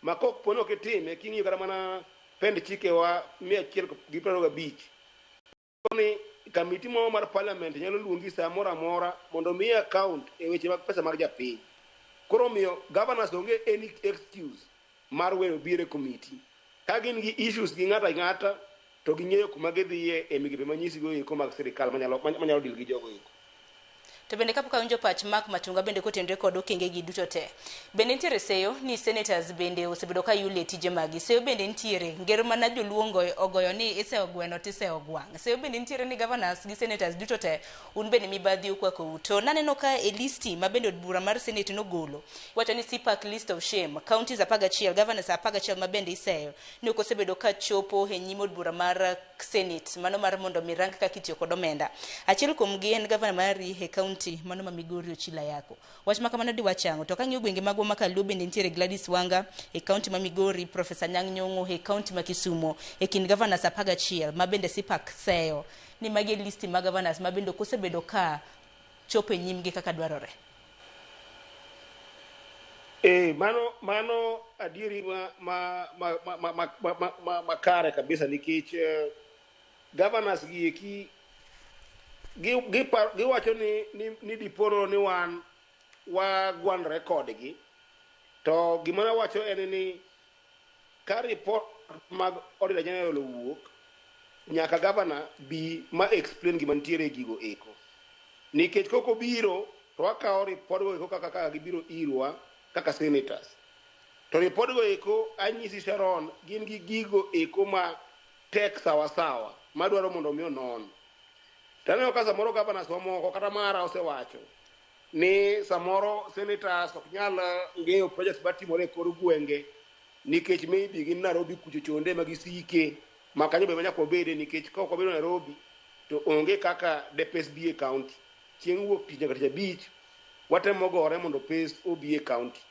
Ma kok po ni ok itime, king'iyo kata mana pend chikewa 125 ni committee moro mar parliament nyalo luongi sa moro amora mondo omiyi account e weche mag pesa mag japiny. Koro omiyo governors onge any excuse mar weyo biro e committee. Ka gin gi issues gi ng'ato ang'ata to ging'eyo kuma gidhiye e migepe manyisigo eko mag sirikal manyalo deal gi jogo eko. To bende kapok awinjo pach Mark Matunga bende kotenore kod okenge gi duto te. Bende nitiere seyo ni senators bende osebedo ka yule tije magi. Seyo bende nitiere ngero mana joluo ogoyo ni iseyo gweno tiseyo gwang'. Seyo bende nitiere ni governors gi senators duto te un bende mibadhi okwakou. To naneno ka e listi ma bende od bura mar senate nogolo. Iwacho ni CPAC list of shame, counties 11, governors 11 ma bende iseyo ni ok osebedo ka chopo e nyim od bura mar senate mano mar mondo mi rang kaka itiyo kod omenda. Achiel kuom gi en gavana mari e county mano ma Migori Ochila Yako. Wach ma kamano diwach ang'o? To kang'iyo gwenge magwa ma Kaluo bende nitiere Gladys Wanga e county ma Migori, Professor Anyang' Nyong'o e county ma Kisumo e kind governors 11 ma bende CPAC seyo ni magi e listi mag governors ma bende ok osebedo ka chopo e nyimgi kaka dwarore. Mano adieri ma kare kabisa nikech governors gi eki giwacho ni dipono ni wan wagwandre kodgi to gima nawacho en ni ka report mag Auditor General owuok nyaka governor bi ma explain gima nitiere e gigo eko nikech kok obiro to wakawo report go eko kaka gibiro irwa kaka senators to report go eko anyisi Sharon gin gi gigo eko ma tek sawasawa madwaro mondo mi onon. To aneno ka samoro governors mamoko kata mara osewacho ni samoro senators ok nyal ng'eyo projects matimore e kor gwenge nikech maybe gin Nairobi kucho chonde ma gisike ma kanyo be manyaka wabede nikech ka ok wabedo Nairobi to onge kaka de pes bi e county. Chieng' wuok tich nyaka tich abich watemo gore mondo pes obi e county.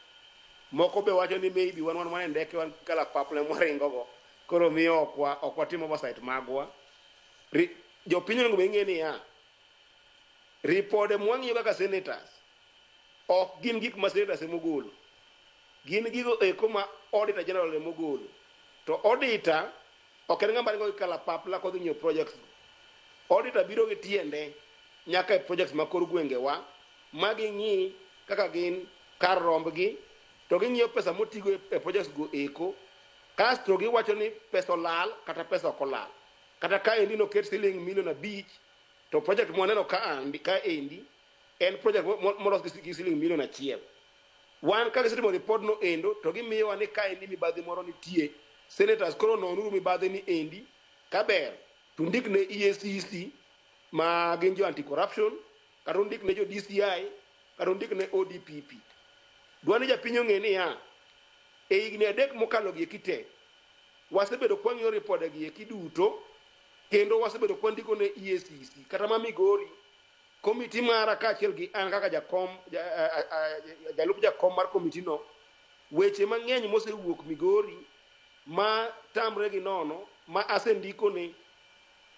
Moko be wacho ni maybe wan wan e ndeke wan kalapapla mwaringo go koro miyo ok watim oversight magwa. Jopiny onego bed ng'e niya, ripode mwang'iyo kaka senators ok gin gik ma senators emogolo. Gin gigo eko ma Auditor General emogolo. To auditor ok en ng'ama ringo gi kalapapla kodhi ng'iyo projects go. Auditor biro gi tiende nyaka e projects ma kor gwengewa ma ging'i kaka gin kar rombgi to ging'iyo pesa motigo e projects go eko kasto giwacho ni pesa olal kata pesa ok olal. Kata ka endi noket siling milion 5 to project mwaneno ka andi ka endi en project molos gi siling milion 1. Wan ka gisetimo report no endo to gimiyowa ni ka endi mibadhi moro nitie. Senators koro nonuru mibadhi ni endi kaber to undik ne EACC ma gin jo anti-corruption kata undik ne jo DCI kata undik ne ODPP. Dwa ni japiny ong'e niya e higni 3 mokalo gi eki te wasebedo kwang'iyo ripode gi eki duto kendo wasebedo kwandiko ne EACC kata ma Migori komiti mara kaachiel gi an kaka jakom jalup jakom mar komiti no weche mang'eny mosewuok Migori ma tamre gi nono ma asendiko ne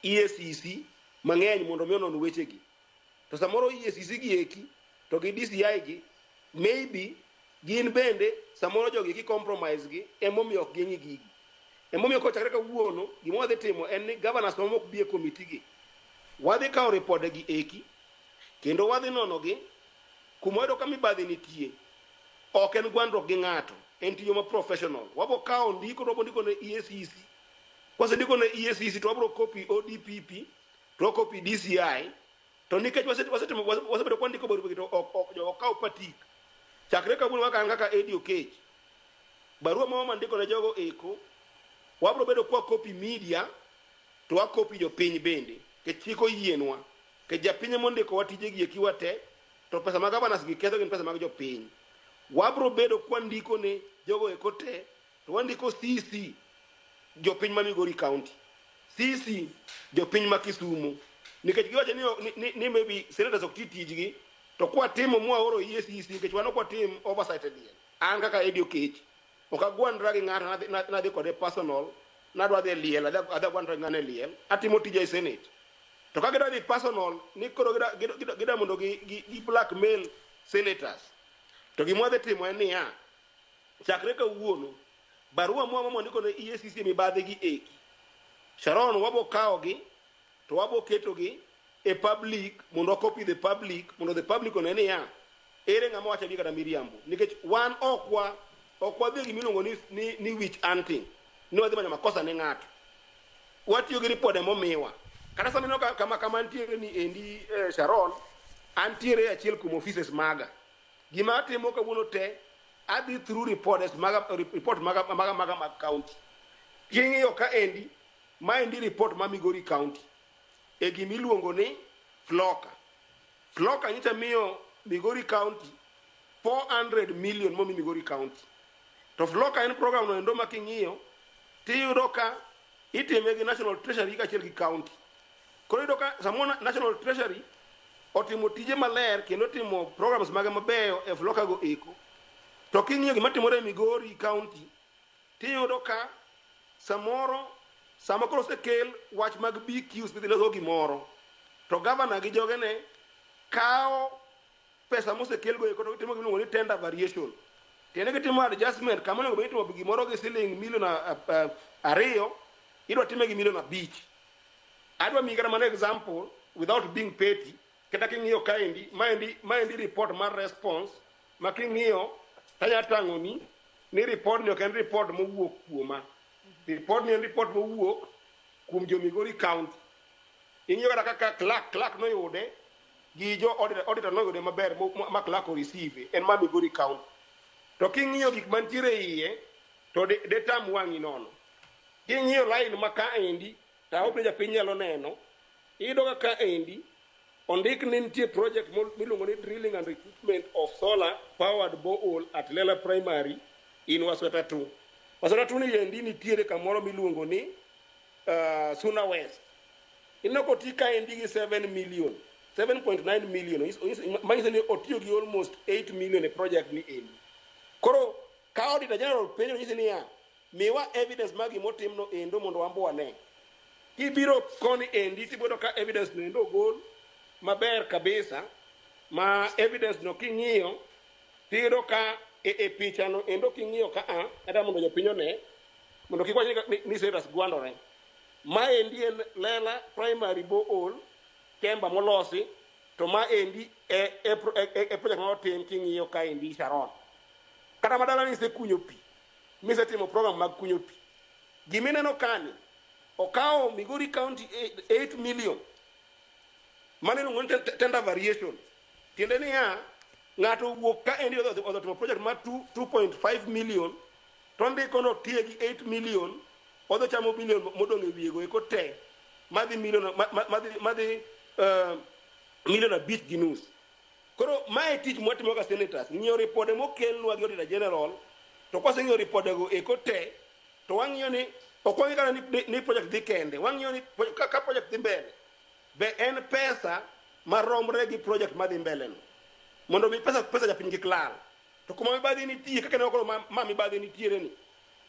EACC mang'eny mondo mi onon wechegi. To samoro EACC gi eki to gi DCI gi maybe gin bende samoro jogi eki compromise gi emomiyo ok ging'i gigi. Emomiyo kochakre kawuono gima wadhi timo en ni governors mamoko bi e komiti gi wadhi kawo ripode gi eki kendo wadhi nono gi kuma wayudo ka mibadhi nitie ok en gwandruok gi ng'ato en tiyo ma professional. Wabo kawo ndiko to wabo ndiko ne EACC kwasendiko ne EACC to wabro copy ODPP to copy DCI to nikech wasebedo kwandiko barupe gi to ok jogo kaw patik chakre kawuono kaka an kaka Eddie Okech barua moro mandiko ne jogo eko wabro bedo kwa copy media to wa copy jopiny bende nikech chik oyienwa nikech japiny ema ondikowa tijegi eki wate to pesa mag governors gi ketho gin pesa mag jopiny. Wabro bedo kwandiko ne jogo eko te to wandiko CC jopiny ma Migori County, CC jopiny ma Kisumu nikech giwacho ni maybe senators ok ti tijgi to kwatimo mwaoro EACC nikech wan ok watim oversight e liel. An kaka Eddie Okech ok agwandra gi ng'ato nadhi kode personal nadwa dhi e liel adhi agwandra gi ng'ano e liel atimo tija e senate. To ka gidwa dhi personal ni koro gida mondo gi blackmail senators to gima wadhi timo en niya chakre kawuono Barua mwa mwandiko ne EACC mibadhi gi eki. Sharon wabo kawogi to wabo ketogi e public mondo copy the public mondo the public one niya ere ng'ama wacho adier kata miriambo nikech wan ok wadhi e gimiluongo ni witch hunting ni wadhi manyo makosa ne ng'ato watiyo gi ripode momiwa kata sama ineno kama antiere ni endi Sharon antiere e achiel kuom offices maga gima atimo kawuono te adhi through reports maga report maga mag county king'iyo ka endi maendi report ma Migori County e gimiluongo ni FLLoCA. FLLoCA nyicha miyo Migori County 400 million momi Migori County. To FLLoCA en program no endo ma king'iyo tiyudo ka itime gi National Treasury kaachiel gi county. Koro iyudo ka samoro National Treasury otimo tije maler kendo otimo programs mage mabeyo e FLLoCA go eko. To king'iyo gima timore e Migori County tiyudo ka samoro sama koro osekel wach mag BQs midhi loso gimoro to gavana gi jogene kawo pesa mosekel go eko to gitimo gimiluongo ni tender variation tiende gitimo adjustment kama onego bed ni itimo gimoro gi siling milion 2 idwa time gi milion 5 adwa miyi kata mana example without being petty kata king'iyo kaendi maendi report mar response ma king'iyo tanya tang'oni ni report ni ok en report mowuok kuoma report ni en report mowuok kuom jo Migori County ing'iyo kata kaka clerk noyude gi jo auditor noyude maber ma clerk oreceive en ma Migori County to king'iyo gik mantiere e iye to de tam wang'i nono king'iyo line ma kaendi to hope ni japiny nyalo neno iyudo ka kaendi ondik ni nitie project miluongo ni drilling and equipment of solar powered borehole at Lela Primary in Wasweta 2 Wasweta 2 ni endi nitiere kamoro miluongo ni Suna West ineno koti kaendi gi 7 million 7.9 million manyiso ni otiyo gi almost 8 million e project ni endi koro ka auditor general penjo nyisi niya miwa evidence mag gimotimno endo mondo wan bo wane kibiro koni endi tibiro ka evidence no endo ogol maber kabisa ma evidence no king'iyo tiyudo ka e picha no endo king'iyo ka a kata mondo jopiny one mondo kik wach ni senators gwandore maendi en Lela Primary borehole kemba molosi to maendi e project ma otim king'iyo kaendi Sharon kata madala ni isekunyo pi misetimo program mag kunyo pi gimineno kani okawo Migori County 8 million mano iluongo ni tender variation tiende niya ng'ato owuok ka endi odhi timo project mar 2.5 million to ndiko notiye gi 8 million odhi chamo million modong' e wiye go eko te madhi million madhi million 5.5 koro mae tich mwatimo kaka senators ng'iyo ripode mokelnwa gi auditor general to kwaseng'iyo ripode go eko te to wang'iyo ni ok wang'i kata ni project dhi kende wang'iyo ni ka project dhi mbele be en pesa maromre gi project madhi mbele no mondo mi pesa japiny kik lal to kuma mibadhi nitie kaka ne koro ma mibadhi nitiere ni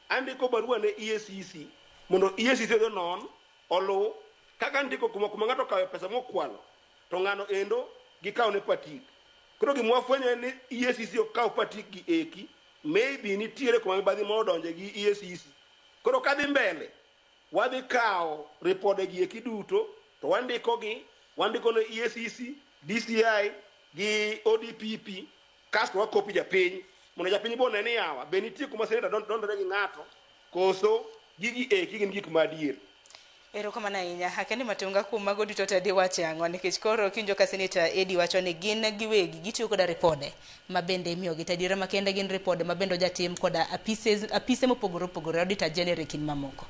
andiko barua ne EACC mondo EACC odhi onon oluw kaka ndiko kuma ng'ato okawe pesa mokwalo to ng'ano endo gikawo ne patik koro gima wafwenyo en ni EACC ok kaw patik gi eki maybe nitiere kuma mibadhi moro odonje gi EACC koro kadhi mbele wadhi kawo ripode gi eki duto to wandiko gi wandiko ne EACC DCI gi ODPP kasto wakopi japiny mondo japiny bo one ni yawa be nitie kuma seneta dondore gi ng'ato koso gigi eki gin gik madier. Erokamano ahinya. Akeni Matunga kuom mago duto te diwache ang'o nikech koro kinjo ka Senator Eddie wacho ni gin giwegi gitiyo koda ripode ma bende imiyogi to adiera makende gin ripode ma bende ojatim koda apise mopogore opogore auditor general e kind mamoko.